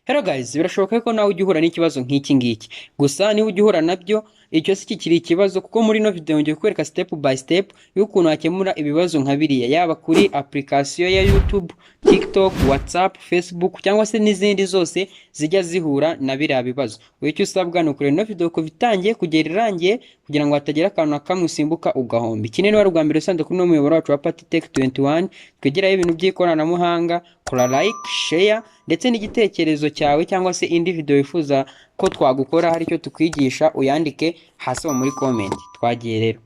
Hello guys, birashoboka ko nawe ujya uhura n'ikibazo nk'iki ngiki. Gusa niba ujya uhura nabyo, icyo si kikiri ikibazo, kuko muri ino video ngiye kukwereka step by step y'ukuntu wakemura ibibazo nka biriya, yaba kuri application ya YouTube, TikTok, WhatsApp, Facebook cyangwa se n'izindi zose zijya zihura na biriya bibazo. Wowe icyo usabwa ni ukureba ino video kuva itangiye kugera irangiye, kugira ngo hatagira akantu na kamwe usimbuka ugahomba. Ikindi, niba ari ubwa mbere usanze kuri uno muyoboro wacu wa Party Tech 21, twigiraho ibintu by'ikoranabuhanga, kora like, share ndetse n'igitekerezo cyawe cyangwa se indi video wifuza ko twagukora hari icyo tukwigisha, uyandike hasi aho muri comment. Twagiye rero.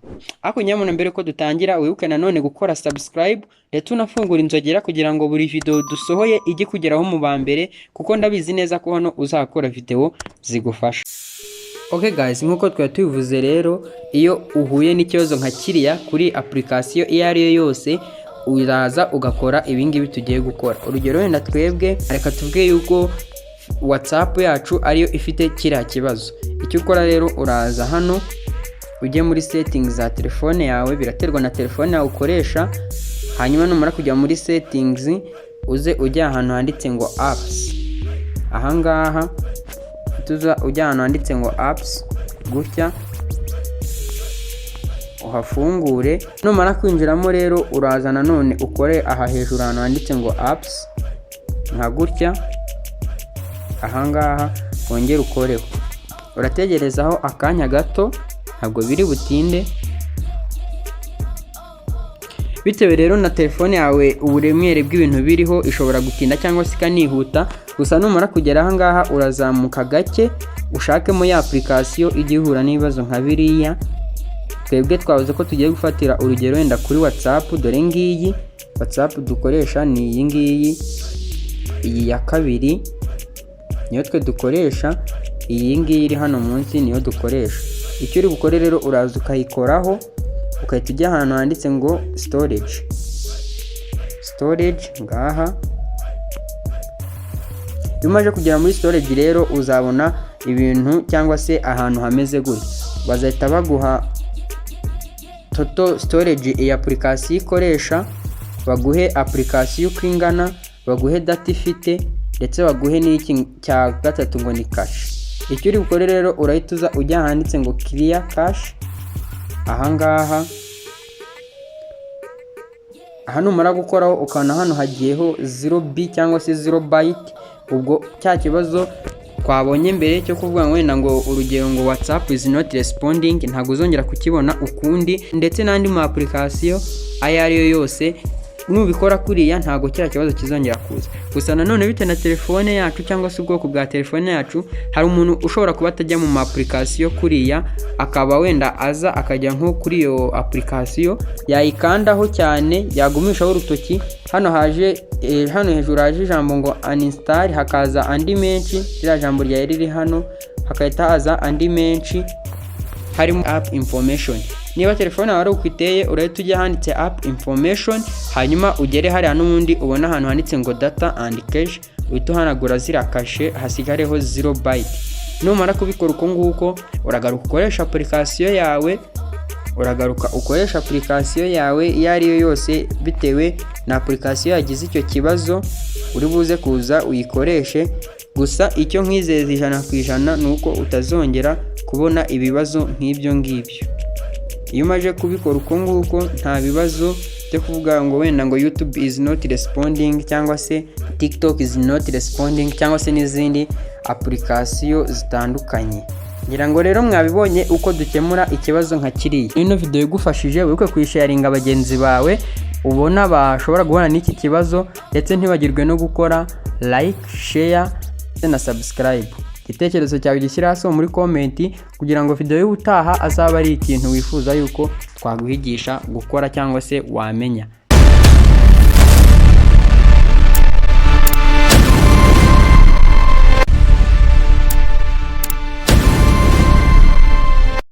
Ariko nyamuna mbere ko dutangira, wibuke nanone gukora subscribe ndetse unafungura inzogera, kugira ngo buri video dusohoye ijye kugeraho mu ba mbere, kuko ndabizi neza ko hano uzakora video zigufasha. Okay guys, nk'uko twari tubivuze rero, iyo uhuye n'ikibazo nka kiriya kuri application iyo ari yo yose, uraza ugakora ibi ngibi tugiye gukora. Urugero wenda twebwe reka tuvuge yuko WhatsApp yacu ariyo ifite kiriya kibazo. Icyo ukora rero, uraza hano ujye muri settings za telefone yawe, biraterwa na telefone yawe ukoresha. Hanyuma numara kujya muri settings, uze ujya ahantu handitse ngo apps. Ahangaha tuza ujya ahantu handitse ngo apps gutya, uhafungure. Numara kwinjiramo rero, uraza nanone ukore aha hejuru ahantu handitse ngo apps nka gutya. Ahangaha wongere ukoreho, urategerezaho akanya gato, ntabwo biri butinde. Bitewe rero na telefone yawe, uburemere bw'ibintu biriho, ishobora gutinda cyangwa se ikanihuta. Gusa numara kugera ahangaha, urazamuka gake ushakemo ya application ijya ihura n'ibibazo nka biriya. Twebwe twavuze ko tugiye gufatira urugero wenda kuri WhatsApp. Dore ngiyi WhatsApp dukoresha, ni iyi ngiyi, iyi ya kabiri niyo twe dukoresha. Iyi ngiyi iri hano munsi niyo dukoresha. Icyo uri bukore rero, uraza ukayikoraho, ugahita ujya ahantu handitse ngo storage. Storage ngaha. Iyo umaze kugera muri storage rero, uzabona ibintu cyangwa se ahantu hameze gutya. Bazahita baguha total storage iyi application ikoresha, baguhe application uko ingana, baguhe data ifite, ndetse baguhe n'iki cya gatatu ngo ni cache. Icyo uri bukore rero, urahita uza ujya ahanditse ngo clear cache ahangaha. Aha numara gukoraho, ukabona hano hagiyeho 0 B cyangwa se 0 byte. Ubwo cya kibazo twabonye mbere cyo kuvuga ngo wenda ngo urugero ngo "WhatsApp is not responding" ntabwo uzongera kukibona ukundi, ndetse n'andi ma application ayo ari yo yose. Nubikora kuriya, ntabwo kiriya kibazo kizongera kuza. Gusa nanone bitewe na telefone yacu cyangwa se ubwoko bwa telefone yacu, hari umuntu ushobora kuba atajya mu ma application kuriya, akaba wenda aza akajya nko kuri iyo application, yayikandaho cyane, yagumishaho urutoki, hano haje hano hejuru haje ijambo ngo uninstall, hakaza andi menshi. Ririya jambo ryari riri hano, hagahita haza andi menshi harimo app information. Niba telefone yawe ari uko iteye, urahita ujya ahanditse app information, hanyuma ugere hariya n'ubundi ubona ahantu handitse ngo data and cache, uhita uhanagura ziriya cache, hasigareho 0 byte. Numara kubikora uko nguko, uragaruka ukoresha application yawe, uragaruka ukoresha application yawe iyo ari yo yose. Bitewe na application yagize icyo kibazo, uri buze kuza uyikoreshe. Gusa icyo nkwizeza 100% ni uko utazongera kubona ibibazo nk'ibyo ngibyo. Iyo umaze kubikora uko nguko, nta bibazo byo kuvuga ngo wenda ngo "YouTube is not responding" cyangwa se "TikTok is not responding" cyangwa se n'izindi application zitandukanye. Ngira ngo rero mwabibonye uko dukemura ikibazo nka kiriya. Ino video igufashije, wibuke kuyisharinga bagenzi bawe ubona bashobora guhura n'iki kibazo, ndetse ntibagirwe no gukora like, share na subscribe. Igitekerezo cyawe gishyira hasi muri comment, kugira ngo video y'ubutaha azaba ari ikintu wifuza yuko twaguhigisha gukora cyangwa se wamenya.